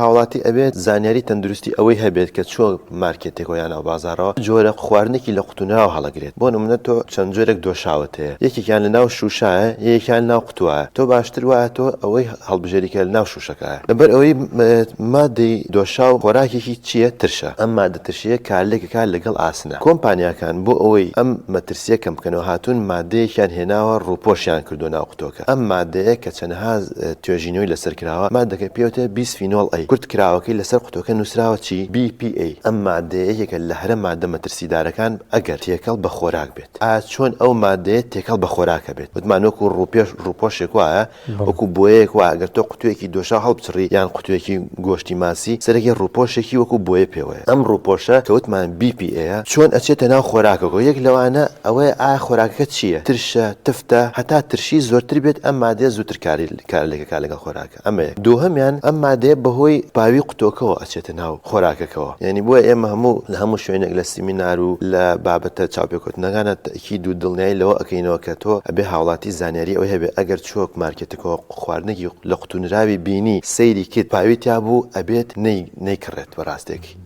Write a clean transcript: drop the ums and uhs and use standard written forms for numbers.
هاوڵاتی ئەبێت زانیاری تەندروستی ئەوەی هەبێت کە چووە مارکێتێکەوە یان ناو بازاڕەوە جۆرە خواردنێکی لە قوتونراوە هەڵەگرێت، بۆ نمونە تۆ چەند جۆرێک دۆشاوت هەیە یەکێکیان لە ناو شوشایە یەکیان لە ناو قوتوایە تۆ باشتر وایە تۆ ئەوەی هەڵبژێری کە لە ناو شوشەکایە لەبەر ئەوەی مادەی دۆشاو خۆراکێکی چییە ترشە ئەم مادە ترشیە کارلێکەکا لەگەڵ ئاسنە کۆمپانیاکان بۆ ئەوەی ئەم مەترسیە کەم بکەنەوە هاتوون مادەیەکیان هێناوە ڕووپۆشیان کردووە ناو قوتۆکە ئەم مادەیە کە چەنەها توێژینەوەی لەسەر کراوە مادەکە پێوتە بیسفینۆڵ ئەی کورت کراوەکەی لەسەر قوتۆکە نوسراوە چی؟ BPA ئەم مادەیە یەکێکە لە هەرە مادە مەترسیدارەکان ئەگەر تێکەڵ بە خۆراک بێت ئایا چۆن ئەو مادەیە تێکەڵ بە خۆراکە بێت وتمان وەکو ڕووپێش ڕووپۆشێک وایە وەکو بۆیەیەک وایە ئەگەر تۆ قوتویەکی دۆشاو هەڵبچڕی یان قوتویەکی گۆشتی ماسی سەرەکی ڕووپۆشێکی وەکو بۆیە پێوەیە ئەم ڕووپۆشە کە وتمان BPA چۆن ئەچێتە ناو خۆراکەکەوە یەک لەوانە ئەوەیە ئایا خۆراکەکە چییە ترشە تفتە هەتا ترشی زۆرتر بێت ئەم مادەیە زووتر کاری کارلێکەکا لەگەڵ خۆراکە ئەمە یەک دووهەمیان ئەم مادەیە بەهۆی باوی قوتۆکەوە ئەچێتە ناو خۆراکەکەوە یانی بۆیە ئێمە هەموو لە هەموو شوێنێک لە سیمینار و لە بابەتە چاوپێکەوتنەکانا تەئکید و دڵنیایی لەوە ئەکەینەوە کە تۆ ئەبێ هاوڵاتی زانیاری ئەوەی هەبێ ئەگەر چووە مارکێتەکەوە خواردنێکی لە قوتونراوی بینی سەیری کرد باوی تیا بوو ئەبێت نەی نەیکڕێت بەڕاستێکی.